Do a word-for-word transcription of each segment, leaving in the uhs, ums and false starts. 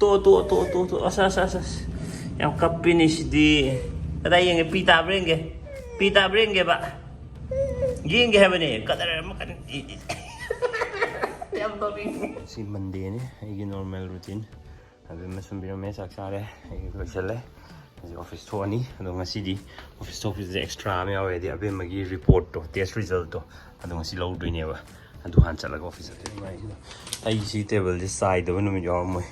ꯇꯣ ꯇꯣ ꯇꯣ ꯇꯣ ꯇꯣ ꯑꯁ ꯑꯁ ꯑꯁ ꯑꯁ ꯌꯥꯝ ꯀꯞꯄꯤꯅꯤ ꯁꯤꯗꯤ꯫ ꯀꯗꯥꯏ ꯌꯦꯡꯒꯦ? ꯄꯤ ꯇꯥꯕ꯭ꯔꯥ ꯌꯦꯡꯒꯦ꯫ ꯄꯤ ꯇꯥꯕ꯭ꯔꯥ ꯌꯦꯡꯒꯦꯕ꯫ ꯌꯦꯡꯒꯦ ꯍꯥꯏꯕꯅꯦ꯫ ꯀꯗꯔ ꯑꯃ ꯀꯟ-, ꯏ-, ꯏ-, ꯌꯥꯝ ꯇꯧꯅꯤꯡꯉꯤ꯫ ꯁꯤ ꯃꯟꯗꯦꯅꯤ꯫ ꯑꯩꯒꯤ ꯅꯣꯔꯃꯦꯜ ꯔꯨꯇꯤꯟ ꯑꯗꯨ ꯑꯃ ꯁꯨꯝꯕꯤꯔꯝꯃꯦ꯫ ꯆꯥꯛ ꯆꯥꯔꯦ꯫ ꯑꯩ ꯂꯣꯏꯁꯤꯜꯂꯦ꯫ ꯍꯧꯖꯤꯛ ꯑꯣꯐꯤꯁ ꯊꯣꯛꯑꯅꯤ꯫ ꯑꯗꯣ ꯉꯁꯤꯗꯤ ꯑꯣꯐꯤꯁ ꯊꯣꯛꯄꯁꯤꯗ ꯑꯦꯛꯁꯇ꯭ꯔꯥ ꯑꯃ ꯌꯥꯎꯋꯦ꯫ ꯍꯥꯏꯗꯤ ꯑꯕꯦꯝꯃꯒꯤ ꯔꯤꯄꯣꯔꯠꯇꯣ, ꯇꯦꯁ ꯔꯤꯖꯜꯇꯣ, ꯑꯗꯣ ꯉꯁꯤ ꯂꯧꯗꯣꯏꯅꯦꯕ꯫ ꯑꯗꯨ ꯍꯥꯟꯅ ꯆꯠꯂꯒ ꯑꯣꯐꯤꯁ ꯆꯠꯇꯣꯏꯅꯦ꯫ ꯑꯩ ꯁꯤ ꯇꯦꯕꯜꯁꯦ ꯆꯥꯏꯗꯕ ꯅꯨꯃꯤꯠ ꯌꯥꯎꯔꯝꯃꯣꯏ꯫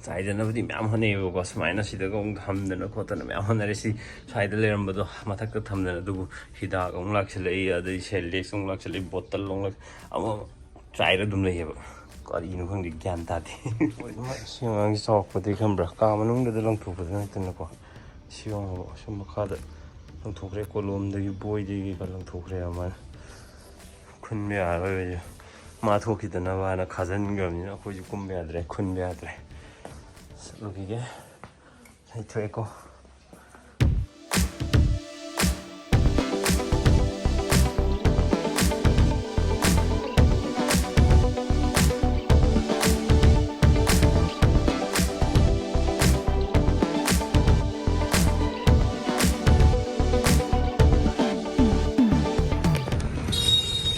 ꯆꯥꯏꯗꯅꯕꯗꯤ ꯃꯌꯥꯝ ꯍꯣꯠꯅꯩꯌꯦꯕꯀꯣ꯫ ꯁꯨꯃꯥꯏꯅ ꯁꯤꯗꯒ ꯑꯃꯨꯛ ꯊꯝꯗꯅ ꯈꯣꯠꯇꯅ ꯃꯌꯥꯝ ꯍꯣꯠꯅꯔꯦ꯫ ꯁꯤ ꯁ꯭ꯋꯥꯏꯗ ꯂꯩꯔꯝꯕꯗꯣ ꯃꯊꯛꯇ ꯊꯝꯗꯅ꯫ ꯑꯗꯨꯕꯨ ꯍꯤꯗꯥꯛ ꯑꯃꯨꯛ ꯂꯥꯛꯁꯤꯜꯂꯛꯏ, ꯑꯗꯩ ꯁꯦꯂꯦꯛꯁ ꯑꯃꯨꯛ ꯂꯥꯛꯁꯤꯜꯂꯛꯏ, ꯕꯣꯇꯜ ꯑꯃꯨꯛ ꯂꯥꯛ-, ꯑꯃ ꯆꯥꯏꯔ ꯑꯗꯨꯝ ꯂꯩꯌꯦꯕ꯫ ꯀꯔꯤꯅꯣ ꯈꯪꯗꯦ, ꯒ꯭ꯌꯥꯟ ꯇꯥꯗꯦ꯫ ꯁꯤ ꯑꯉꯥꯡꯁꯤ ꯆꯥꯎꯔꯛꯄꯗꯒꯤ ꯈꯪꯕ꯭ꯔꯥ, ꯀꯥ ꯃꯅꯨꯡꯗꯗ ꯂꯪꯊꯣꯛꯄꯗ ꯅꯠꯇꯅꯀꯣ꯫ ꯁꯤ ꯌꯦꯡꯉꯣ, ꯁꯨꯝ ꯃꯈꯥꯗ ꯂꯪꯊꯣꯛꯈ꯭ꯔꯦ꯫ ꯀꯣꯂꯣꯝꯗꯒꯤ, ꯕꯣꯏꯗꯒꯤ ꯀꯩꯀꯥ ꯂꯪꯊꯣꯛꯈ꯭ꯔꯦ ꯑꯗꯨꯃꯥꯏꯅ꯫ ꯈꯨꯟꯕ ꯌꯥꯔꯔꯣꯏ꯫ ꯃꯥ ꯊꯣꯛꯈꯤꯗꯅꯕ ꯍꯥꯏꯅ ꯈꯥꯖꯤꯟꯈ꯭ꯔꯕꯅꯤꯅ ꯑꯩꯈꯣꯏꯁꯨ ꯀꯨꯝꯕ ꯌꯥꯗ꯭ꯔꯦ, ꯈꯨꯟꯕ ꯌꯥꯗ꯭ꯔꯦ꯫ ꯆꯠꯂꯨꯈꯤꯒꯦ꯫ ꯂꯩꯊꯣꯛꯑꯦꯀꯣ꯫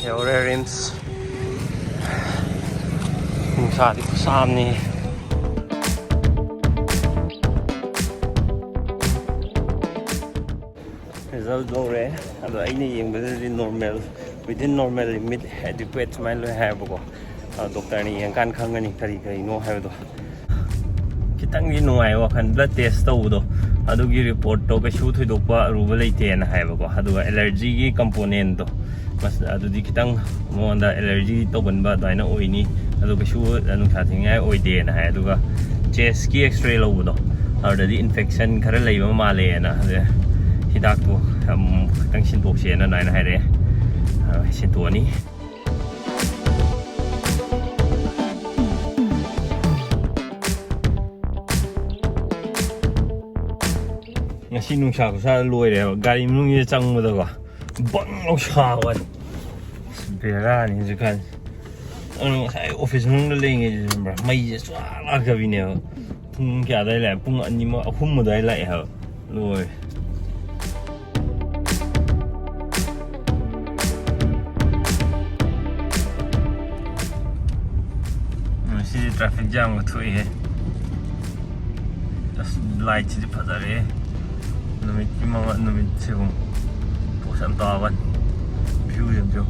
ꯌꯧꯔꯦ ꯔꯤꯝꯁ꯫ ꯅꯨꯡꯁꯥꯗꯤ ꯈꯨꯁꯥ ꯑꯃꯅꯤ꯫ ꯔꯤꯖꯜ ꯂꯧꯔꯦ꯫ ꯑꯗꯣ ꯑꯩꯅ ꯌꯦꯡꯕꯗꯗꯤ normal, within normal limit, adequate ꯁꯨꯃꯥꯏꯅ ꯂꯣꯏ ꯍꯥꯏꯌꯦꯕꯀꯣ꯫ ꯑꯗꯣ ꯗꯣꯛꯇꯔꯅ ꯌꯦꯡꯀꯥꯟꯗ ꯈꯪꯒꯅꯤ ꯀꯔꯤ ꯀꯔꯤꯅꯣ ꯍꯥꯏꯕꯗꯣ꯫ ꯈꯤꯇꯪꯗꯤ ꯅꯨꯡꯉꯥꯏ ꯋꯥꯈꯜ꯫ ꯕ꯭ꯂꯗ ꯇꯦꯁ ꯇꯧꯕꯗꯣ, ꯑꯗꯨꯒꯤ ꯔꯤꯄꯣꯔꯠꯇꯣ ꯀꯩꯁꯨ ꯊꯣꯏꯗꯣꯛꯄ ꯑꯔꯨꯕ ꯂꯩꯇꯦꯅ ꯍꯥꯏꯌꯦꯕꯀꯣ꯫ ꯑꯗꯨꯒ ꯑꯦꯂꯔꯖꯤꯒꯤ ꯀꯝꯄꯣꯅꯦꯟꯗꯣ, ꯃꯁ-, ꯑꯗꯨꯗꯤ ꯈꯤꯇꯪ ꯃꯉꯣꯟꯗ ꯑꯦꯂꯔꯖꯤ ꯇꯧꯒꯟꯕ ꯑꯗꯨꯃꯥꯏꯅ ꯑꯣꯏꯅꯤ꯫ ꯑꯗꯣ ꯀꯩꯁꯨ ꯅꯨꯡꯁꯥ ꯊꯤꯅꯤꯡꯉꯥꯏ ꯑꯣꯏꯗꯦꯅ ꯍꯥꯏ꯫ ꯑꯗꯨꯒ ꯆꯦꯁꯀꯤ ꯑꯦꯛꯁꯔꯦ ꯂꯧꯕꯗꯣ, ꯑꯗꯨꯗꯗꯤ ꯏꯟꯐꯦꯛꯁꯟ ꯈꯔ ꯂꯩꯕ ꯃꯥꯜꯂꯦꯅ, ꯑꯗ ꯍꯤꯗꯥꯛꯇꯣ ꯑꯃꯨꯛ ꯈꯤꯇꯪ ꯁꯤꯟꯗꯣꯛꯁꯦꯅ ꯑꯗꯨꯃꯥꯏꯅ ꯍꯥꯏꯔꯛꯑꯦ꯫ ꯑ, ꯁꯤꯟꯗꯣꯛꯑꯅꯤ꯫ ꯉꯁꯤ ꯅꯨꯡꯁꯥ ꯈꯨꯁꯥ ꯂꯣꯏꯔꯦꯕ꯫ ꯒꯥꯔꯤ ꯃꯅꯨꯡꯁꯤꯗ ꯆꯪꯕꯗꯀꯣ, ꯕꯪ ꯂꯥꯎ ꯁꯥꯕ ꯋꯥꯅꯤ꯫ ꯑꯁ, ꯕꯦꯔꯥꯅꯤ ꯍꯧꯖꯤꯛꯀꯥꯟꯁꯦ꯫ ꯑꯗꯨ ꯉꯁꯥꯏ ꯑꯣꯐꯤꯁ ꯃꯅꯨꯡꯗ ꯂꯩꯔꯤꯉꯩꯗꯁꯨ ꯈꯪꯕ꯭ꯔꯥ, ꯃꯩꯁꯦ ꯁꯨꯡꯂꯥꯛ ꯂꯥꯛꯇꯕꯤꯅꯦꯕ꯫ ꯄꯨꯡ ꯀꯌꯥ ꯑꯗꯥꯏ ꯂꯥꯛꯑꯦ? ꯄꯨꯡ ꯑꯅꯤ, ꯑꯍꯨꯝ ꯑꯗꯥꯏ ꯂꯥꯛꯑꯦ ꯍꯥꯏꯕ꯫ ꯂꯣꯏꯔꯦ꯫ ꯉꯁꯤꯗꯤ traffic jamꯒ ꯊꯣꯛꯏꯍꯦ꯫ ꯑꯁ, lightꯁꯤꯗꯤ ꯐꯖꯔꯦꯍꯦ꯫ ꯅꯨꯃꯤꯠꯀꯤ ꯃꯉꯥ, ꯅꯨꯃꯤꯠꯁꯤꯕꯨ ꯄꯣꯁ ꯌꯥꯝ ꯇꯥꯕꯅꯤ꯫ Viewꯁꯤꯡꯁꯨ꯫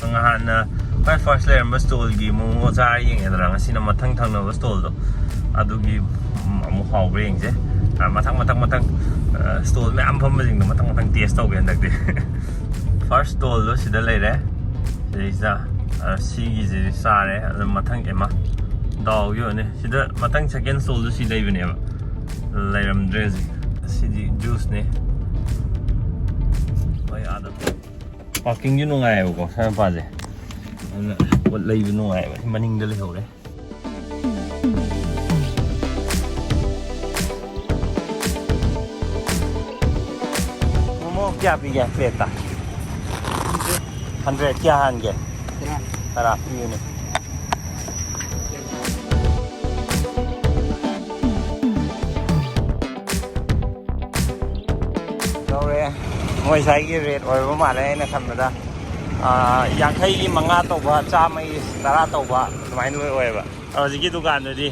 ꯉꯍꯥꯟꯅ ꯈ꯭ꯋꯥꯏ first ꯂꯩꯔꯝꯕ stallꯒꯤ momo ꯆꯥꯔ ꯌꯦꯡꯉꯦꯗꯅ, ꯉꯁꯤꯅ ꯃꯊꯪ ꯊꯪꯅꯕ stallꯗꯣ, ꯑꯗꯨꯒꯤ, ꯎꯝ, ꯑꯃꯨꯛ ꯍꯥꯎꯕ꯭ꯔꯥ ꯌꯦꯡꯁꯦ꯫ ꯑ, ꯃꯊꯪ, ꯃꯊꯪ, ꯃꯊꯪ, ꯑ, stall ꯃꯌꯥꯝ ꯐꯝꯕꯁꯤꯡꯗꯣ ꯃꯊꯪ, ꯃꯊꯪ taste ꯇꯧꯒꯦ ꯍꯟꯗꯛꯇꯤ꯫ First stallꯗꯣ ꯁꯤꯗ ꯂꯩꯔꯦ꯫ ꯁꯤꯗꯩꯁꯤꯗ, ꯑ, ꯁꯤꯒꯤꯁꯤ ꯆꯥꯔꯦ꯫ ꯑꯗꯨ ꯃꯊꯪ, ꯑꯦꯃ, ꯗꯥꯎꯒꯤ ꯑꯣꯏꯅꯤ꯫ ꯁꯤꯗ ꯃꯊꯪ second stallꯗꯨ ꯁꯤ ꯂꯩꯕꯅꯦꯕ꯫ ꯂꯩꯔꯝꯗ꯭ꯔꯦ ꯍꯧꯖꯤꯛ꯫ ꯁꯤꯗꯤ juiceꯅꯦ꯫ ꯍꯣꯏ, ꯑꯥꯗ꯫ Parkingꯁꯨ ꯅꯨꯡꯉꯥꯏꯌꯦꯕꯀꯣ, ꯁ꯭ꯋꯥꯏ ꯃꯄꯥꯁꯦ꯫ ꯑꯗꯨꯅ ꯄꯣꯠ ꯂꯩꯕ ꯅꯨꯡꯉꯥꯏꯌꯦꯕ꯫ ꯁꯤ ꯃꯅꯤꯡꯗ ꯂꯩꯍꯧꯔꯦ꯫ Momo ꯀꯌꯥ ꯄꯤꯒꯦ plateꯇ? Hundred꯫ ꯀꯌꯥ ꯍꯥꯟꯒꯦ? ꯇꯔꯥ꯫ ꯇꯔꯥ ꯄꯤꯕꯅꯦ꯫ ꯂꯧꯔꯦ꯫ ꯃꯣꯏ ꯁ꯭ꯋꯥꯏꯒꯤ rate ꯑꯣꯏꯕ ꯃꯥꯜꯂꯦ ꯑꯩꯅ ꯈꯟꯕꯗ꯫ ꯑꯥ, ꯌꯥꯡꯈꯩꯒꯤ ꯃꯉꯥ ꯇꯧꯕ, ꯆꯥꯝꯃꯒꯤ ꯇꯔꯥ ꯇꯧꯕ, ꯑꯗꯨꯃꯥꯏꯅ ꯂꯣꯏ ꯑꯣꯏꯌꯦꯕ꯫ ꯍꯧꯖꯤꯛꯀꯤ ꯗꯨꯀꯥꯟꯗꯨꯗꯤ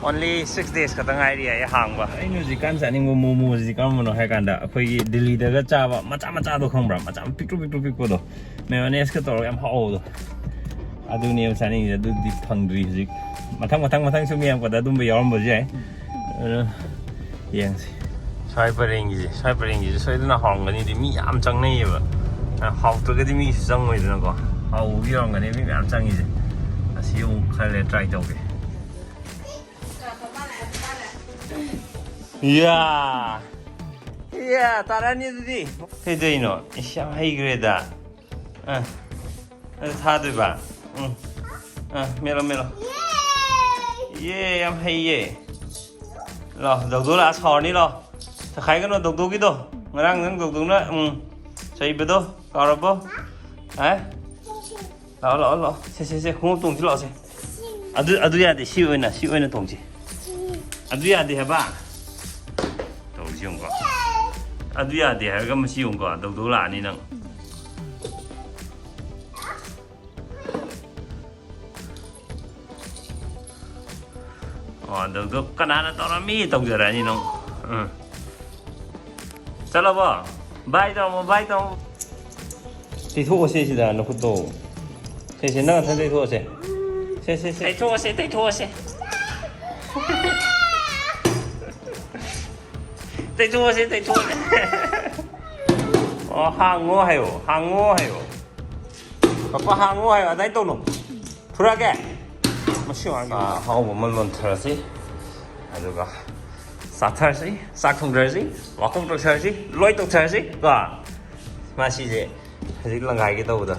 only six days ꯈꯛꯇ ꯉꯥꯏꯔꯤ ꯑꯩ ꯍꯥꯡꯕ꯫ ꯑꯩꯅ ꯍꯧꯖꯤꯛꯀꯥꯟ ꯆꯥꯅꯤꯡꯕ momoꯁꯤ ꯀꯔꯝꯕꯅꯣ ꯍꯥꯏ ꯀꯥꯟꯗ, ꯑꯩꯈꯣꯏꯒꯤ ꯗꯤꯜꯂꯤꯗꯒ ꯆꯥꯕ ꯃꯆꯥ ꯃꯆꯥꯗꯣ ꯈꯪꯕ꯭ꯔꯥ? ꯃꯆꯥ ꯄꯤꯛꯇ꯭ꯔꯨ ꯄꯤꯛꯇ꯭ꯔꯨ ꯄꯤꯛꯄꯗꯣ, mayonnaiseꯀ ꯇꯧꯔꯒ ꯌꯥꯝ ꯍꯥꯎꯕꯗꯣ, ꯑꯗꯨꯅꯦꯕ ꯆꯥꯅꯤꯡꯉꯤꯁꯦ꯫ ꯑꯗꯨꯗꯤ ꯐꯪꯗ꯭ꯔꯤ ꯍꯧꯖꯤꯛ꯫ ꯃꯊꯪ, ꯃꯊꯪ, ꯃꯊꯪ ꯁꯨꯝ ꯌꯦꯡꯉꯛꯄꯗ ꯑꯗꯨꯝꯕ ꯌꯥꯎꯔꯝꯕꯁꯨ ꯌꯥꯏ꯫ ꯑꯗꯨꯅ ꯌꯦꯡꯁꯤ꯫ ꯁ꯭ꯋꯥꯏ ꯄꯔꯦꯡꯒꯤꯁꯦ, ꯁ꯭ꯋꯥꯏ ꯄꯔꯦꯡꯒꯤꯁꯦ ꯁꯣꯏꯗꯅ ꯍꯥꯎꯔꯝꯒꯅꯤꯗꯤ꯫ ꯃꯤ ꯌꯥꯝ ꯆꯪꯅꯩꯌꯦꯕ꯫ ꯍꯥꯎꯇ꯭ꯔꯒꯗꯤ ꯃꯤꯁꯨ ꯆꯪꯉꯣꯏꯗꯅꯀꯣ꯫ ꯍꯥꯎꯕꯒꯤ ꯑꯣꯏꯔꯝꯒꯅꯤ ꯃꯤ ꯃꯌꯥꯝ ꯆꯪꯉꯤꯁꯦ꯫ ꯑꯁꯤ ꯑꯃꯨꯛ ꯈꯔ ꯂꯩꯔ try ꯇꯧꯒꯦ꯫ ꯌꯥ! ꯌꯥ! ꯇꯥꯔꯛꯑꯅꯤ ꯑꯗꯨꯗꯤ꯫ ꯀꯩꯗꯧꯔꯤꯅꯣ? ꯏꯁ, ꯌꯥꯝ ꯍꯩꯈ꯭ꯔꯦꯗ꯫ ꯑ, ꯑꯗꯨ ꯊꯥꯗꯣꯏꯕ? ꯎꯝ꯫ ꯑ, ꯃꯦꯠꯂꯣ, ꯃꯦꯠꯂꯣ꯫ ꯌꯦ, ꯌꯥꯝ ꯍꯩꯌꯦ꯫ ꯂꯥꯎ, ꯗꯧꯗꯧ ꯂꯥꯛꯑ ꯁꯥꯎꯔꯅꯤ, ꯂꯥꯎ꯫ ꯆꯈꯥꯏꯒꯅꯨ ꯗꯧꯗꯧꯒꯤꯗꯣ꯫ ꯉꯔꯥꯡ ꯅꯪ ꯗꯧꯗꯧꯅ, ꯎꯝ, ꯆꯩꯕꯗꯣ ꯀꯥꯎꯔꯕꯣ? ꯍꯥ? ꯂꯥꯛꯑꯣ, ꯂꯥꯛꯑꯣ, ꯂꯥꯛꯑꯣ꯫ ꯁꯦ, ꯁꯦ, ꯁꯦ, ꯈꯣꯡꯎꯞ ꯇꯣꯡꯁꯤ ꯂꯥꯛꯑꯣ, ꯁꯦ꯫ ꯑꯗꯨ, ꯑꯗꯨ ꯌꯥꯗꯦ꯫ ꯁꯤ ꯑꯣꯏꯅ, ꯁꯤ ꯑꯣꯏꯅ ꯇꯣꯡꯁꯤ꯫ ꯑꯗꯨ ꯌꯥꯗꯦ ꯍꯥꯏꯕ꯫ ꯇꯧꯔꯤꯁꯤ ꯌꯦꯡꯉꯨꯀꯣ꯫ ꯑꯗꯨ ꯌꯥꯗꯦ ꯍꯥꯏꯔꯒ ꯃꯁꯤ ꯌꯦꯡꯉꯨꯀꯣ, ꯗꯧꯗꯧ ꯂꯥꯛꯑꯅꯤ ꯅꯪ꯫ ꯑꯣ, ꯗꯧꯗꯧ ꯀꯅꯥꯅ ꯇꯧꯔꯝꯃꯤ ꯇꯧꯖꯔꯛꯑꯅꯤ ꯅꯪ꯫ ꯎꯝ꯫ ꯆꯠꯂꯕꯣ? ꯕꯥꯏ ꯇꯧꯔꯝꯃꯣ, ꯕꯥꯏ ꯇꯧꯔꯝꯃꯣ꯫ ꯇꯩꯊꯣꯛꯑꯁꯦ ꯁꯤꯗ ꯅꯈꯨꯠꯇꯣ꯫ ꯁꯦ, ꯁꯦ, ꯅꯪ ꯅꯊꯟ ꯇꯩꯊꯣꯛꯑꯁꯦ꯫ ꯁꯦ, ꯁꯦ, ꯁꯦ꯫ ꯇꯩꯊꯣꯛꯑꯁꯦ, ꯇꯩꯊꯣꯛꯑꯁꯦ꯫ ꯇꯩꯊꯣꯛꯑꯁꯦ, ꯇꯩꯊꯣꯛꯑꯁꯦ꯫ ꯑꯣ, ꯍꯥꯡꯉꯣ ꯍꯥꯏꯌꯣ, ꯍꯥꯡꯉꯣ ꯍꯥꯏꯌꯣ꯫ ꯄꯄꯥ ꯍꯥꯡꯉꯣ ꯍꯥꯏꯌꯣ, ꯑꯗꯥꯏ ꯇꯧꯅꯣ꯫ ꯐꯨꯔꯛꯑꯒꯦ꯫ ꯃꯁꯤ ꯑꯉꯥꯡꯁꯤ꯫ ꯑꯥ, ꯑꯍꯥꯎꯕ ꯑꯃ ꯂꯣꯟꯊꯔꯁꯤ꯫ ꯑꯗꯨꯒ ꯆꯥꯊꯔꯁꯤ, ꯆꯥꯛ ꯊꯣꯡꯊꯔꯁꯤ, ꯋꯥꯀꯣꯛ ꯇꯧꯊꯔꯁꯤ, ꯂꯣꯏ ꯇꯧꯊꯔꯁꯤ ꯀꯣ꯫ ꯃꯥꯁꯤꯁꯦ ꯍꯧꯖꯤꯛ ꯂꯪꯒꯥꯏꯒꯦ ꯇꯧꯕꯗꯣ꯫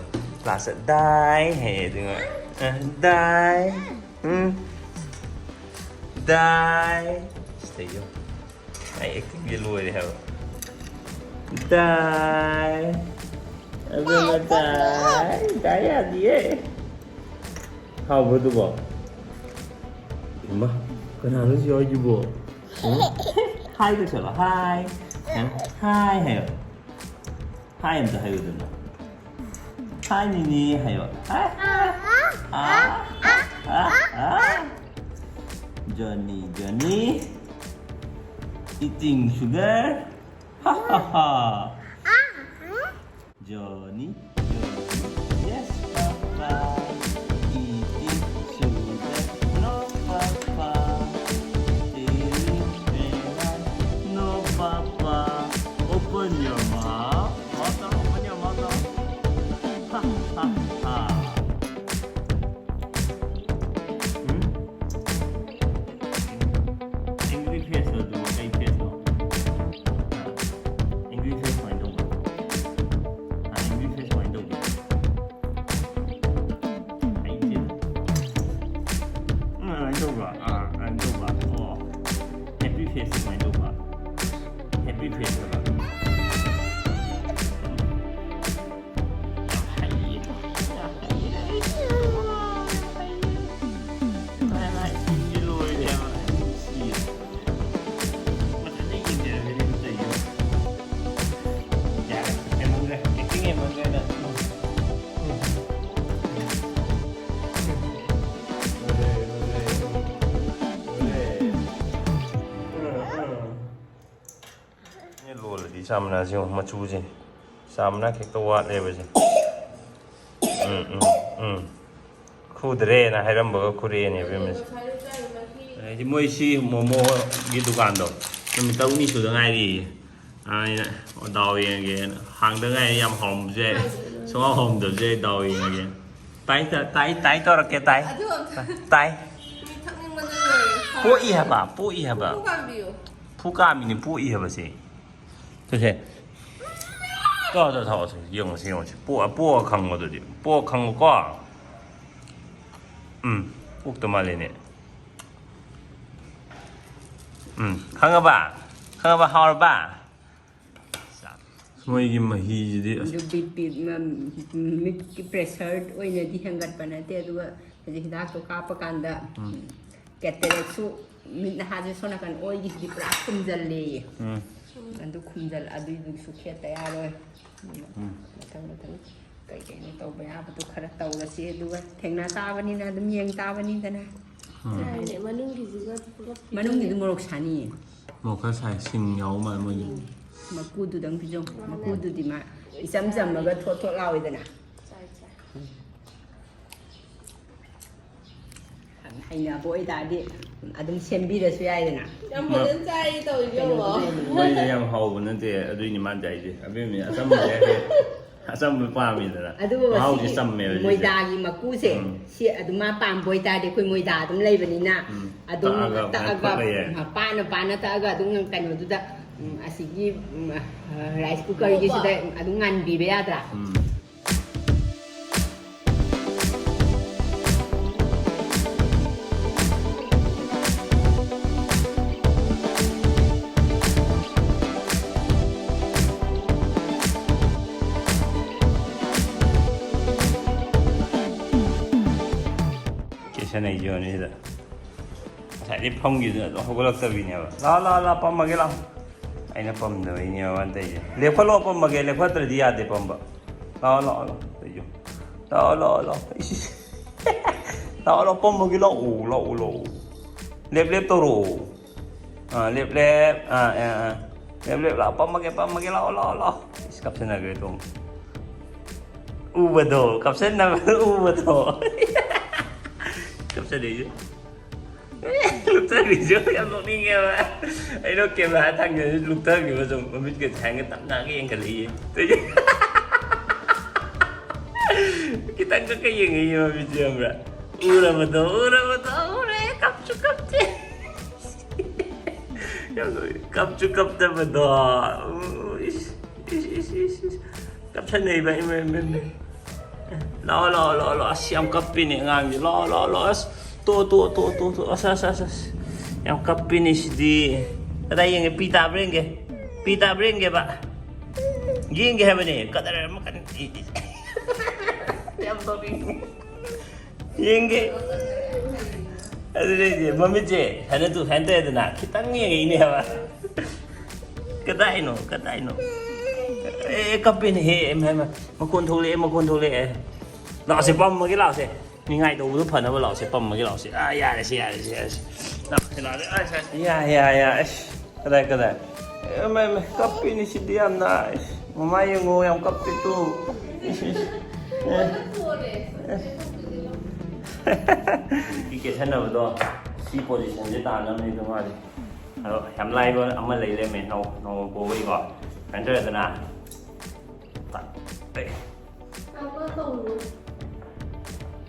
ꯂꯥꯁꯇ "ꯗꯥꯏ" ꯍꯥꯏꯌꯦ, ꯑꯗꯨꯒ, ꯑ, "ꯗꯥꯏ, ꯎꯝ, ꯗꯥꯏ"꯫ ꯁꯤꯗꯩꯁꯨ ꯑꯩ ꯑꯦꯛꯇꯤꯡꯁꯦ ꯂꯣꯏꯔꯦ ꯍꯥꯏꯕ꯫ "ꯗꯥꯏ, ꯑꯗꯨꯅ ꯗꯥꯏ, ꯗꯥꯏ ꯌꯥꯗꯤꯌꯦ"꯫ ꯍꯥꯎꯕ꯭ꯔꯣ ꯑꯗꯨꯕꯣ? ꯏꯃꯥ, ꯀꯅꯥꯅꯣ ꯁꯤ ꯌꯥꯎꯔꯤꯁꯤꯕꯣ? ꯎꯝ? ꯍꯥꯏ ꯇꯧꯁꯜꯂꯣ, ꯍꯥꯏ꯫ ꯎꯝ? ꯍꯥꯏ ꯍꯥꯏꯌꯣ꯫ ꯍꯥꯏ ꯑꯝꯇ ꯍꯥꯏꯌꯨꯗꯅ꯫ "ꯍꯥꯏ ꯅꯤꯅꯦ" ꯍꯥꯏꯌꯣ꯫ ꯑꯥ, ꯑꯥ, ꯑꯥ, ꯑꯥ, ꯑꯥ꯫ Johnny, Johnny, eating sugar. Ha, ha, ha. Johnny, Johnny, yes, Papa. Eating sugar, no, Papa. Stealing banana, no, Papa. Open your mouth. Mouth, open your mouth. Ha, ha, ha. Hmm? Angry face ꯅꯣ ꯑꯗꯨꯕꯨ? ꯀꯩ face ꯅꯣ? ꯑ, angry face ꯀꯃꯥꯏꯅ ꯇꯧꯕ? ꯑ, angry face ꯀꯃꯥꯏꯅ ꯆꯥꯃꯅꯥꯁꯦ ꯌꯦꯡꯉꯣ, ꯃꯆꯨꯁꯦ꯫ ꯆꯥꯃꯅꯥ ꯈꯤꯇ ꯋꯥꯠꯂꯦꯕꯁꯦ꯫ ꯎꯝ, ꯎꯝ, ꯎꯝ꯫ ꯈꯨꯗ꯭ꯔꯦꯅ ꯍꯥꯏꯔꯝꯕꯒ ꯈꯨꯔꯛꯑꯦꯅꯦ, ꯏꯕꯦꯝꯃꯁꯦ꯫ ꯑꯗꯩꯗꯤ ꯃꯣꯏ ꯁꯤ ꯃꯣꯃꯣꯒꯤ ꯗꯨꯀꯥꯟꯗꯣ ꯅꯨꯃꯤꯠ ꯇꯔꯨꯛꯅꯤ ꯁꯨꯗ ꯉꯥꯏꯔꯤꯌꯦ꯫ ꯑꯩꯅ ꯗꯥꯎ ꯌꯦꯡꯉꯒꯦꯅ꯫ ꯍꯥꯡꯗ ꯉꯥꯏꯔꯤ, ꯌꯥꯝ ꯍꯥꯎꯔꯝꯕꯁꯨ ꯌꯥꯏ, ꯁꯨꯡꯍꯥꯎ ꯍꯥꯎꯔꯝꯗꯕꯁꯨ ꯌꯥꯏ, ꯗꯥꯎ ꯌꯦꯡꯉꯒꯦ꯫ ꯇꯥꯏ, ꯇꯥꯏ, ꯇꯥꯏ, ꯇꯥꯏ ꯇꯧꯔꯛꯀꯦ, ꯇꯥꯏ꯫ ꯑꯗꯨ ꯑꯝꯇ ꯇꯥꯏ꯫ ꯃꯤ ꯊꯛꯅꯤꯡꯕꯅ ꯂꯣꯏꯔꯦ꯫ ꯄꯣꯛꯏ ꯍꯥꯏꯕ, ꯄꯣꯛꯏ ꯍꯥꯏꯕ꯫ ꯄꯨꯡ ꯀꯥꯝꯕꯤꯌꯨ꯫ ꯐꯨ ꯀꯥꯝꯃꯤꯅꯤ, ꯄꯣꯛꯏ ꯍꯥꯏꯕꯁꯦ꯫ ꯁꯦ, ꯁꯦ꯫ ꯇꯣ, ꯇꯣ, ꯊꯛꯑꯣ, ꯁꯦ꯫ ꯌꯦꯡꯉꯣ, ꯁꯦ, ꯌꯦꯡꯉꯣ, ꯁꯦ꯫ ꯄꯣꯛ-, ꯄꯣꯛꯑ ꯈꯪꯉꯣ ꯑꯗꯨꯗꯤ꯫ ꯄꯣꯛꯑ ꯈꯪꯉꯣꯀꯣ꯫ ꯎꯝ, ꯄꯣꯛꯇ ꯃꯥꯜꯂꯦꯅꯦ꯫ ꯎꯝ, ꯈꯪꯉꯕ? ꯈꯪꯉꯕ? ꯍꯥꯎꯔꯕ? ꯃꯣꯏꯒꯤ ꯃꯍꯤꯁꯤꯗꯤ ꯑꯁ꯫ ꯑꯗꯨ ꯕꯤ ꯄꯤ, ꯃ-, ꯃꯤꯠꯀꯤ pressure ꯑꯣꯏꯅꯗꯤ ꯍꯦꯟꯒꯠꯄ ꯅꯠꯇꯦ, ꯑꯗꯨꯒ ꯍꯧꯖꯤꯛ ꯍꯤꯗꯥꯛꯇꯣ ꯀꯥꯞꯄꯀꯥꯟꯗ, ꯎꯝ꯫ Cataractꯁꯨ, ꯃꯤꯠ ꯅꯍꯥꯁꯦ ꯁꯣꯝ ꯅꯥꯀꯟ ꯑꯣꯏꯒꯤꯁꯤꯗꯤ ꯄꯨꯔꯥ ꯈꯨꯝꯖꯜꯂꯦꯌꯦ꯫ ꯎꯝ꯫ ꯑꯗꯨ ꯈꯨꯝꯖꯜ-, ꯑꯗꯨꯏꯗꯨꯁꯨ ꯈꯦꯠꯇ ꯌꯥꯔꯣꯏ꯫ ꯎꯝ꯫ ꯃꯊꯪ ꯃꯊꯪ ꯀꯩ ꯀꯩꯅꯣ ꯇꯧꯕ ꯌꯥꯕꯗꯣ ꯈꯔ ꯇꯧꯔꯁꯤ, ꯑꯗꯨꯒ ꯊꯦꯡꯅ ꯇꯥꯕꯅꯤꯅ ꯑꯗꯨꯝ ꯌꯦꯡ ꯇꯥꯕꯅꯤꯗꯅ꯫ ꯎꯝ꯫ ꯌꯥꯏꯅꯦ, ꯃꯅꯨꯡꯒꯤꯁꯤꯒ ꯄꯨꯂꯞ ꯃꯅꯨꯡꯒꯤꯗꯨ ꯃꯣꯔꯣꯛ ꯁꯥꯅꯤꯌꯦ꯫ ꯃꯣꯔꯣꯛ ꯈꯔ ꯁꯥꯏ, ꯁꯤꯡ ꯌꯥꯎꯕ ꯃꯥꯜꯂꯦ ꯃꯣꯏꯒꯤ꯫ ꯃꯀꯨꯗꯨꯗꯪ ꯄꯤꯖꯧ꯫ ꯃꯀꯨꯗꯨꯗꯤ ꯃꯥ ꯏꯆꯝ ꯆꯝꯃꯒ ꯊꯣꯠ ꯊꯣꯠ ꯂꯥꯎꯋꯤꯗꯅ꯫ ꯆꯥꯏ, ꯆꯥꯏ꯫ ꯍꯩꯅꯕ ꯑꯣꯏꯇꯥꯔꯗꯤ ꯑꯗꯨꯝ ꯁꯦꯝꯕꯤꯔꯁꯨ ꯌꯥꯏꯗꯅ꯫ ꯌꯥꯝ ꯐꯖꯅ ꯆꯥꯏꯌꯦ ꯇꯧꯔꯤꯁꯦ, ꯌꯦꯡꯉꯣ꯫ ꯃꯣꯏꯁꯦ ꯌꯥꯝ ꯍꯥꯎꯕ ꯅꯠꯇꯦ, ꯑꯗꯨꯏꯅꯤ ꯃꯥꯅ ꯆꯥꯏꯁꯦ꯫ ꯑꯕꯦꯝꯃ ꯑꯆꯝꯕꯁꯦ, ꯑꯆꯝꯕ ꯄꯥꯝꯃꯤꯗꯅ꯫ ꯑꯗꯨꯕꯨ ꯃꯍꯥꯎꯁꯦ ꯃꯁꯤꯒꯤ ꯆꯝꯃꯦꯕ ꯁꯤꯁꯦ꯫ ꯃꯣꯏꯗꯥꯒꯤ ꯃꯀꯨꯁꯦ, ꯎꯝ꯫ ꯁꯤ ꯑꯗꯨꯝ ꯃꯥ ꯄꯥꯝꯕ ꯑꯣꯏꯇꯥꯔꯗꯤ, ꯑꯩꯈꯣꯏ ꯃꯣꯏꯗꯥ ꯑꯗꯨꯝ ꯂꯩꯕꯅꯤꯅ, ꯎꯝ꯫ ꯑꯗꯨꯝ ꯇꯛꯑꯒ ꯇꯛꯑꯒ, ꯐꯨꯠꯄ ꯌꯥꯏ꯫ ꯄꯥꯅ ꯄꯥꯅ ꯇꯛꯑꯒ ꯑꯗꯨꯝ ꯀꯩꯅꯣꯗꯨꯗ, ꯎꯝ, ꯑꯁꯤꯒꯤ, ꯎꯝ, rice cookerꯒꯤꯁꯤꯗ ꯑꯗꯨꯝ ꯉꯥꯟꯕꯤꯕ ꯌꯥꯗ꯭ꯔꯥ? ꯎꯝ꯫ ꯀꯦꯁꯟ ꯑꯩꯁꯨ ꯌꯣꯟꯅꯤ ꯁꯤꯗ꯫ ꯉꯁꯥꯏꯗꯩ ꯐꯝꯈꯤꯕꯗꯨꯅ ꯑꯗꯨꯝ ꯍꯧꯒꯠꯂꯛꯇꯕꯤꯅꯦꯕ꯫ "ꯂꯥꯛꯑꯣ, ꯂꯥꯛꯑꯣ, ꯂꯥꯛꯑꯣ, ꯄꯝꯃꯒꯦ ꯂꯥꯛꯑꯣ"꯫ ꯑꯩꯅ ꯄꯝꯗꯕꯩꯅꯦꯕ ꯃꯥꯅ ꯇꯧꯔꯤꯁꯦ꯫ "ꯂꯦꯞꯈꯠꯂꯣ, ꯄꯝꯃꯒꯦ, ꯂꯦꯞꯈꯠꯇ꯭ꯔꯗꯤ ꯌꯥꯗꯦ ꯄꯝꯕ꯫ ꯂꯥꯛꯑꯣ, ꯂꯥꯛꯑꯣ, ꯂꯥꯛꯑꯣ", ꯇꯧꯔꯤꯁꯦ꯫ "ꯂꯥꯛꯑꯣ, ꯂꯥꯛꯑꯣ, ꯂꯥꯛꯑꯣ"꯫ ꯏꯁ, ꯏꯁ꯫ "ꯂꯥꯛꯑꯣ, ꯂꯥꯛꯑꯣ, ꯄꯝꯃꯒꯦ ꯂꯥꯛꯑꯣ, ꯂꯥꯛꯑꯣ, ꯂꯥꯛꯑꯣ꯫ ꯂꯦꯞ, ꯂꯦꯞ ꯇꯧꯔꯛꯑꯣ꯫ ꯑꯥ, ꯂꯦꯞ, ꯂꯦꯞ꯫ ꯑꯥ, ꯑꯥ, ꯑꯥ꯫ ꯂꯦꯞ ꯂꯦꯞ ꯂꯥꯛꯑꯣ, ꯄꯝꯃꯒꯦ, ꯄꯝꯃꯒꯦ, ꯂꯥꯛꯑꯣ, ꯂꯥꯛꯑꯣ, ꯂꯥꯛꯑꯣ꯫ ꯏꯁ, ꯀꯞꯁꯟꯅꯈ꯭ꯔꯦ ꯇꯣꯝ꯫ ꯎꯕꯗꯣ, ꯀꯞꯁꯟꯅꯕꯗꯣ ꯎꯕꯗꯣ꯫ ꯀꯞꯁꯟꯅꯩꯁꯦ꯫ ꯂꯨꯞꯊꯈ꯭ꯔꯤꯁꯦ ꯌꯥꯝ ꯅꯣꯛꯅꯤꯡꯉꯦꯕ꯫ ꯑꯩꯅ ꯀꯦꯃꯦꯔꯥ ꯊꯥꯡꯖꯜꯂ ꯂꯨꯞꯊꯈꯤꯕ ꯁꯨꯝ ꯃꯃꯤꯠꯀ ꯊꯥꯡꯒ ꯇꯞ ꯅꯥꯒ ꯌꯦꯡꯈꯠꯂꯛꯏꯌꯦ꯫ ꯈꯤꯇꯪ ꯈꯛꯀ ꯌꯦꯡꯉꯛꯏꯌꯦ ꯃꯃꯤꯠꯁꯦ, ꯈꯪꯕ꯭ꯔꯥ? ꯎꯔꯕꯗꯣ, ꯎꯔꯕꯗꯣ, ꯎꯔꯦ, ꯀꯞꯁꯨ ꯀꯞꯇꯦ꯫ ꯌꯥꯝ ꯅꯣꯛꯅꯤꯡ-, ꯀꯞꯁꯨ ꯀꯞꯇꯕꯗꯣ꯫ ꯎ, ꯏꯁ, ꯏꯁ, ꯏꯁ, ꯏꯁ, ꯏꯁ꯫ ꯀꯞꯁꯟꯅꯩꯕ, ꯏꯃꯥ, ꯏꯃꯥ, ꯏꯃꯥ꯫ ꯂꯥꯛꯑꯣ, ꯂꯥꯛꯑꯣ, ꯂꯥꯛꯑꯣ, ꯂꯥꯛꯑꯣ꯫ ꯑꯁ, ꯌꯥꯝ ꯀꯞꯄꯤꯅꯦ ꯑꯉꯥꯡꯁꯦ꯫ ꯂꯥꯛꯑꯣ, ꯂꯥꯛꯑꯣ, ꯂꯥꯛꯑꯣ꯫ ꯑꯁ, ꯇꯣ, ꯇꯣ, ꯇꯣ, ꯇꯣ, ꯇꯣ꯫ ꯑꯁ, ꯑꯁ, ꯑꯁ, ꯑꯁ꯫ ꯌꯥꯝ ꯀꯞꯄꯤꯅꯦ ꯁꯤꯗꯤ꯫ ꯀꯗꯥꯏ ꯌꯦꯡꯒꯦ? ꯄꯤ ꯇꯥꯕ꯭ꯔꯥ ꯌꯦꯡꯒꯦ? ꯄꯤ ꯇꯥꯕ꯭ꯔꯥ ꯌꯦꯡꯒꯦꯕ? ꯌꯦꯡꯒꯦ ꯍꯥꯏꯕꯅꯦ꯫ ꯀꯗꯔ ꯑꯃ ꯀꯟꯅ ꯌꯥꯝ ꯇꯧꯅꯤꯡꯉꯤ꯫ ꯌꯦꯡꯒꯦ꯫ ꯑꯗꯨꯗꯩꯗꯤ ꯃꯃꯤꯠꯁꯦ ꯁꯨꯃꯥꯏꯅ ꯇꯨ-, ꯁꯨꯃꯥꯏꯅ ꯇꯧꯔꯦꯗꯅ, ꯈꯤꯇꯪ ꯌꯦꯡꯉꯛꯏꯅꯦ ꯍꯥꯏꯕ꯫ ꯀꯗꯥꯏꯅꯣ? ꯀꯗꯥꯏꯅꯣ? ꯑꯦ, ꯀꯞꯄꯦꯅꯦꯍꯦ꯫ ꯏꯃꯥ, ꯏꯃꯥ꯫ ꯃꯈꯣꯟ ꯊꯣꯛꯂꯛꯑꯦ, ꯃꯈꯣꯟ ꯊꯣꯛꯂꯛꯑꯦ꯫ ꯂꯥꯛꯑꯣꯁꯦ, ꯄꯝꯃꯒꯦ, ꯂꯥꯛꯑꯣꯁꯦ꯫ ꯅꯤꯡꯉꯥꯏ ꯇꯧꯕꯗꯣ ꯐꯅꯕ ꯂꯥꯛꯑꯣꯁꯦ, ꯄꯝꯃꯒꯦ, ꯂꯥꯛꯑꯣꯁꯦ꯫ ꯑꯥ, ꯌꯥꯔꯦꯁꯦ, ꯌꯥꯔꯦꯁꯦ, ꯌꯥꯔꯦꯁꯦ꯫ ꯂꯥꯛꯑꯣꯁꯦ, ꯂꯥꯛꯑꯣꯁꯦ꯫ ꯑꯁ, ꯑꯁ꯫ ꯌꯥ, ꯌꯥ, ꯌꯥ꯫ ꯑꯁ, ꯀꯗꯥꯏ, ꯀꯗꯥꯏ? ꯑꯦ, ꯃꯥꯏ, ꯃꯥꯏ, ꯀꯞꯄꯤꯅꯦ ꯁꯤꯗꯤ ꯌꯥꯝꯅ꯫ ꯑꯁ, ꯃꯃꯥ ꯌꯦꯡꯉꯣ, ꯌꯥꯝ ꯀꯞꯄꯦ ꯇꯨ꯫ ꯏꯁ, ꯏꯁ꯫ ꯑꯦ꯫ ꯅꯨꯄꯤ ꯀꯦꯁꯟꯅꯕꯗꯣ ꯁꯤ ꯄꯣꯖꯤꯁꯟꯁꯦ ꯇꯥꯅꯕꯅꯤꯗ ꯃꯥꯗꯤ꯫ ꯑꯗꯣ ꯌꯥꯝ ꯂꯥꯏꯕ ꯑꯃ ꯂꯩ ꯂꯩꯔꯝꯃꯦ, ꯅꯣꯡ-, ꯅꯣꯡꯃ ꯄꯣꯕꯒꯤꯀꯣ꯫ ꯁꯨꯃꯥꯏꯅ ꯇꯧꯔꯦꯗꯅ꯫ ꯇꯛ꯫ ꯑꯦ꯫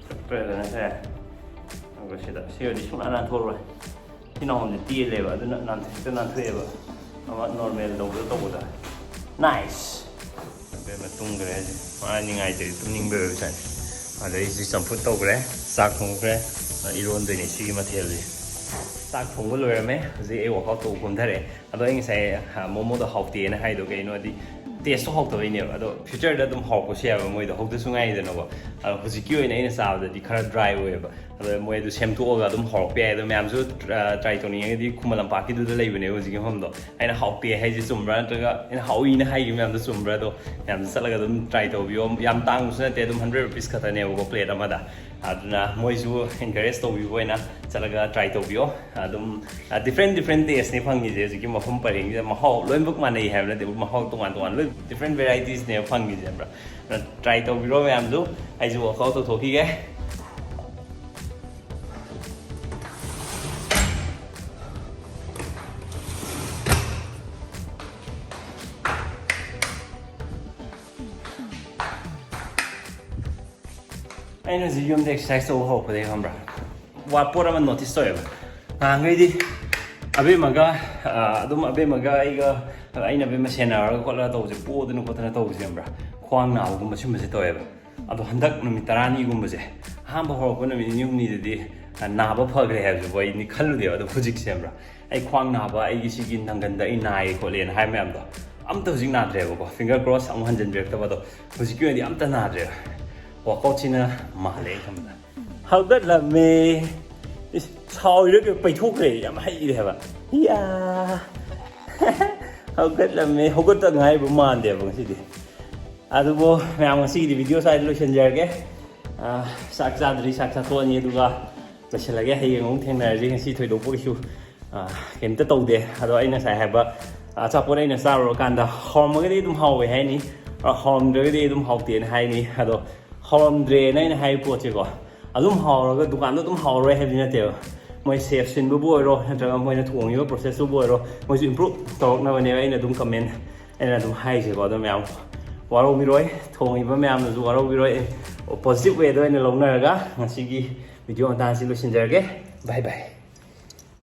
ꯆꯠꯇ꯭ꯔꯦꯗꯅ ꯁꯦ꯫ ꯑꯗꯨꯒ ꯁꯤꯗ, ꯁꯤ ꯑꯣꯏꯔꯗꯤ ꯁꯨꯡꯅꯥꯟ ꯅꯥꯟꯊꯣꯛꯑꯔꯣꯏ꯫ ꯁꯤ ꯅꯥꯎꯍꯣꯝꯗꯤ ꯇꯦꯜꯂꯦꯕ, ꯑꯗꯨꯅ ꯅꯥꯟꯊꯣꯛ-, ꯍꯦꯛꯇ ꯅꯥꯟꯊꯣꯛꯑꯦꯕ꯫ ꯑꯃ ꯅꯣꯔꯃꯦꯜ ꯇꯧꯕꯗ ꯇꯧꯕꯗ꯫ ꯅꯥꯏꯁ! ꯑꯕꯦꯝꯃ ꯇꯨꯝꯈ꯭ꯔꯦ ꯍꯥꯏꯁꯦ꯫ ꯃꯥ ꯅꯤꯡꯉꯥꯏꯖꯔꯤ, ꯇꯨꯝꯅꯤꯡꯕꯩ ꯑꯣꯏꯕ ꯖꯥꯠꯅꯤ꯫ ꯑꯗꯩ ꯍꯧꯖꯤꯛ ꯆꯝꯐꯨꯠ ꯇꯧꯈ꯭ꯔꯦ, ꯆꯥꯛ ꯊꯣꯡꯈ꯭ꯔꯦ, ꯏꯔꯣꯟꯗꯣꯏꯅꯦ ꯁꯤꯒꯤ ꯃꯊꯦꯜꯁꯦ꯫ ꯆꯥꯛ ꯊꯣꯡꯕ ꯂꯣꯏꯔꯝꯃꯦ, ꯍꯧꯖꯤꯛ ꯑꯩ ꯋꯥꯛꯑꯥꯎꯠ ꯇꯧꯕ ꯀꯨꯝꯊꯔꯛꯑꯦ꯫ ꯑꯗꯣ ꯑꯩ ꯉꯁꯥꯏ, ꯑ, ꯃꯣꯃꯣꯗꯣ ꯍꯥꯎꯇꯦꯅ ꯍꯥꯏꯗꯣ ꯀꯩꯅꯣꯗꯤ ꯇꯦꯁꯇꯣ ꯍꯥꯎꯇꯕꯩꯅꯦꯕ꯫ ꯑꯗꯣ ꯐ꯭ꯌꯨꯆꯔꯗ ꯑꯗꯨꯝ ꯍꯥꯎꯔꯛꯄꯁꯨ ꯌꯥꯏꯕ, ꯃꯣꯏꯗꯣ ꯍꯧꯗꯁꯨ ꯉꯥꯏꯔꯤꯗꯅꯀꯣ꯫ ꯑꯗꯣ ꯍꯧꯖꯤꯛꯀꯤ ꯑꯣꯏꯅ ꯑꯩꯅ ꯆꯥꯕꯗꯗꯤ ꯈꯔ ꯗ꯭ꯔꯥꯏ ꯑꯣꯏꯌꯦꯕ꯫ ꯑꯗꯣ ꯃꯣꯏ ꯑꯗꯨ ꯁꯦꯝꯗꯣꯛꯑꯒ ꯑꯗꯨꯝ ꯍꯧꯔꯛꯄ ꯌꯥꯏ꯫ ꯑꯗꯣ ꯃꯌꯥꯝꯁꯨ ꯇ꯭ꯔꯥꯏ ꯇꯧꯅꯤꯡꯉꯒꯗꯤ ꯈꯨꯃꯟ ꯂꯝꯄꯥꯛꯀꯤꯗꯨꯗ ꯂꯩꯕꯅꯦꯕ ꯍꯧꯖꯤꯛꯀꯤ ꯃꯐꯝꯗꯣ꯫ ꯑꯩꯅ ꯍꯥꯎꯇꯦ ꯍꯥꯏꯁꯦ ꯆꯨꯝꯕ꯭ꯔꯥ ꯅꯠꯇ꯭ꯔꯒ ꯑꯩꯅ ꯍꯥꯎꯏꯅ ꯍꯥꯏꯈꯤꯕ ꯃꯌꯥꯝꯗꯣ ꯆꯨꯝꯕ꯭ꯔꯥ? ꯑꯗꯣ ꯃꯌꯥꯝꯁꯨ ꯆꯠꯂꯒ ꯑꯗꯨꯝ ꯇ꯭ꯔꯥꯏ ꯇꯧꯕꯤꯌꯣ꯫ ꯌꯥꯝ ꯇꯥꯡꯕꯁꯨ ꯅꯠꯇꯦ, ꯑꯗꯨꯝ ꯍꯟꯗ꯭ꯔꯦꯠ ꯔꯨꯄꯤꯁ ꯈꯛꯇꯅꯦꯕꯀꯣ ꯄ꯭ꯂꯦꯠ ꯑꯃꯗ꯫ ꯑꯗꯨꯅ ꯃꯣꯏꯁꯨ ꯑꯦꯟꯀꯔꯦꯖ ꯇꯧꯕꯤꯕ ꯑꯣꯏꯅ ꯆꯠꯂꯒ ꯇ꯭ꯔꯥꯏ ꯇꯧꯕꯤꯌꯣ꯫ ꯑꯗꯨꯝ ꯗꯤꯐ꯭ꯔꯦꯟ ꯗꯤꯐ꯭ꯔꯦꯟ ꯇꯦꯁꯅꯦ ꯐꯪꯉꯤꯁꯦ ꯍꯧꯖꯤꯛꯀꯤ ꯃꯐꯝ ꯄꯔꯦꯡꯁꯤꯗ꯫ ꯃꯍꯥꯎ ꯂꯣꯏꯅꯃꯛ ꯃꯥꯟꯅꯩ ꯍꯥꯏꯕ ꯅꯠꯇꯦ, ꯃꯍꯥꯎ ꯇꯣꯉꯥꯟ ꯇꯣꯉꯥꯟ ꯂꯣꯏ ꯗꯤꯐ꯭ꯔꯦꯟ ꯚꯦꯔꯥꯏꯇꯤꯁꯅꯦꯕ ꯐꯪꯉꯤꯁꯦ, ꯈꯪꯕ꯭ꯔꯥ? ꯑꯗꯨꯅ ꯇ꯭ꯔꯥꯏ ꯇꯧꯕꯤꯔꯣ ꯃꯌꯥꯝꯁꯨ꯫ ꯑꯩꯁꯨ ꯋꯥꯛꯑꯥꯎꯠ ꯇꯧꯊꯣꯛꯈꯤꯒꯦ꯫ ꯑꯩꯅ ꯍꯧꯖꯤꯛ ꯌꯨꯝꯗ ꯑꯦꯛꯁꯔꯁꯥꯏꯁ ꯇꯧꯕ ꯍꯧꯔꯛꯄꯗꯒꯤ, ꯈꯪꯕ꯭ꯔꯥ, ꯋꯥ ꯄꯣꯠ ꯑꯃ ꯅꯣꯇꯤꯁ ꯇꯧꯋꯦꯕ꯫ ꯅꯍꯥꯟꯈꯩꯗꯤ ꯑꯕꯦꯝꯃꯒ, ꯑ, ꯑꯗꯨꯝ ꯑꯕꯦꯝꯃꯒ ꯑꯩꯒ, ꯑꯩꯅ ꯑꯕꯦꯝꯃ ꯁꯦꯟꯅꯔꯒ ꯈꯣꯠꯂꯒ ꯇꯧꯕꯁꯦ, ꯄꯣꯗꯅ ꯈꯣꯠꯇꯅ ꯇꯧꯕꯁꯦ, ꯈꯪꯕ꯭ꯔꯥ, ꯈ꯭ꯋꯥꯡ ꯅꯥꯕꯒꯨꯝꯕ ꯁꯤꯒꯨꯝꯕꯁꯦ ꯇꯧꯋꯦꯕ꯫ ꯑꯗꯣ ꯍꯟꯗꯛ ꯅꯨꯃꯤꯠ ꯇꯔꯥꯅꯤꯒꯨꯝꯕꯁꯦ, ꯑꯍꯥꯟꯕ ꯍꯧꯔꯛꯄ ꯅꯨꯃꯤꯠ ꯅꯤꯅꯤ ꯍꯨꯝꯅꯤꯗꯗꯤ, ꯑ, ꯅꯥꯕ ꯐꯈ꯭ꯔꯦ ꯍꯥꯏꯕꯁꯤꯕꯨ ꯑꯩꯗꯤ ꯈꯜꯂꯨꯗꯦꯕ꯫ ꯑꯗꯣ ꯍꯧꯖꯤꯛꯁꯦ, ꯈꯪꯕ꯭ꯔꯥ, ꯑꯩ ꯈ꯭ꯋꯥꯡ ꯅꯥꯕ, ꯑꯩꯒꯤ ꯁꯤꯒꯤ ꯅꯪꯒꯟꯗ ꯑꯩ ꯅꯥꯏ ꯈꯣꯠꯂꯦꯅ ꯍꯥꯏ ꯃꯌꯥꯝꯗꯣ ꯑꯝꯇ ꯍꯧꯖꯤꯛ ꯅꯥꯗ꯭ꯔꯦꯕꯀꯣ꯫ ꯐꯤꯡꯒꯔ ꯀ꯭ꯔꯣꯁ, ꯑꯃꯨꯛ ꯍꯟꯖꯤꯟꯕꯤꯔꯛꯇꯕꯗꯣ꯫ ꯍꯧꯖꯤꯛꯀꯤ ꯑꯣꯏꯅꯗꯤ ꯑꯝꯇ ꯅꯥꯗ꯭ꯔꯦꯕ꯫ ꯋꯥꯛꯑꯥꯎꯠꯁꯤꯅ ꯃꯥꯜꯂꯦ ꯑꯩ ꯈꯟꯕꯗ꯫ ꯍꯧꯒꯠꯂꯝꯃꯦ꯫ ꯏꯁ, ꯁꯥꯎꯔꯤꯔ ꯀꯩꯅꯣ, ꯄꯩꯊꯣꯛꯈ꯭ꯔꯦ꯫ ꯌꯥꯝ ꯍꯩꯔꯦ ꯍꯥꯏꯕ꯫ ꯏꯌꯥ꯫ ꯍꯧꯒꯠꯂꯝꯃꯦ꯫ ꯍꯧꯒꯠꯇ ꯉꯥꯏꯔꯤꯕ ꯃꯥꯟꯗꯦꯕ ꯉꯁꯤꯗꯤ꯫ ꯑꯗꯨꯕꯨ ꯃꯌꯥꯝ, ꯉꯁꯤꯒꯤꯗꯤ ꯚꯤꯗꯤꯑꯣ ꯁ꯭ꯋꯥꯏꯗ ꯂꯣꯏꯁꯤꯟꯖꯔꯒꯦ꯫ ꯑꯥ, ꯆꯥꯛ ꯆꯥꯗ꯭ꯔꯤ, ꯆꯥꯛ ꯆꯥꯊꯣꯛꯑꯅꯤ, ꯑꯗꯨꯒ ꯂꯣꯏꯁꯤꯜꯂꯒꯦ꯫ ꯍꯌꯦꯡ ꯑꯃꯨꯛ ꯊꯦꯡꯅꯔꯁꯤ꯫ ꯉꯁꯤ ꯊꯣꯏꯗꯣꯛꯄ ꯀꯩꯁꯨ, ꯑꯥ, ꯀꯩꯝꯇ ꯇꯧꯗꯦ꯫ ꯑꯗꯣ ꯑꯩꯅ ꯉꯁꯥꯏ ꯍꯥꯏꯕ, ꯑꯆꯥꯄꯣꯠ ꯑꯩꯅ ꯆꯥꯔꯨꯔꯀꯥꯟꯗ ꯍꯥꯎꯔꯝꯃꯒꯗꯤ ꯑꯗꯨꯝ ꯍꯥꯎꯋꯦ ꯍꯥꯏꯅꯤ, ꯑꯥ, ꯍꯥꯎꯔꯝꯗ꯭ꯔꯒꯗꯤ ꯑꯗꯨꯝ ꯍꯥꯎꯇꯦꯅ ꯍꯥꯏꯅꯤ꯫ ꯑꯗꯣ ꯍꯥꯎꯔꯝꯗ꯭ꯔꯦꯅ ꯑꯩꯅ ꯍꯥꯏꯕ ꯄꯣꯠꯁꯦꯀꯣ, ꯑꯗꯨꯝ ꯍꯥꯎꯔꯒ ꯗꯨꯀꯥꯟꯗꯣ ꯑꯗꯨꯝ ꯍꯥꯎꯔꯣꯏ ꯍꯥꯏꯕꯗꯤ ꯅꯠꯇꯦꯕ꯫ ꯃꯣꯏ ꯁꯦꯐ ꯁꯤꯟꯕꯕꯨ ꯑꯣꯏꯔꯣ, ꯅꯠꯇ꯭ꯔꯒ ꯃꯣꯏꯅ ꯊꯣꯡꯉꯤꯕ ꯄ꯭ꯔꯣꯁꯦꯁꯇꯨꯕꯨ ꯑꯣꯏꯔꯣ, ꯃꯣꯏꯁꯨ ꯏꯝꯄ꯭ꯔꯨꯞ ꯇꯧꯔꯛꯅꯕꯅꯦꯕ ꯑꯩꯅ ꯑꯗꯨꯝ ꯀꯃꯦꯟ, ꯑꯩꯅ ꯑꯗꯨꯝ ꯍꯥꯏꯁꯦꯀꯣ꯫ ꯑꯗꯣ ꯃꯌꯥꯝ ꯋꯥꯔꯧꯕꯤꯔꯣꯏ, ꯊꯣꯡꯉꯤꯕ ꯃꯌꯥꯝꯅꯁꯨ ꯋꯥꯔꯧꯕꯤꯔꯣꯏ꯫ ꯄꯣꯖꯤꯇꯤꯚ ꯋꯦꯗ ꯑꯣꯏꯅ ꯂꯧꯅꯔꯒ ꯉꯁꯤꯒꯤ ꯚꯤꯗꯤꯑꯣ ꯃꯇꯥꯡꯁꯤ ꯂꯣꯏꯁꯤꯟꯖꯔꯒꯦ꯫ ꯕꯥꯏ ꯕꯥꯏ꯫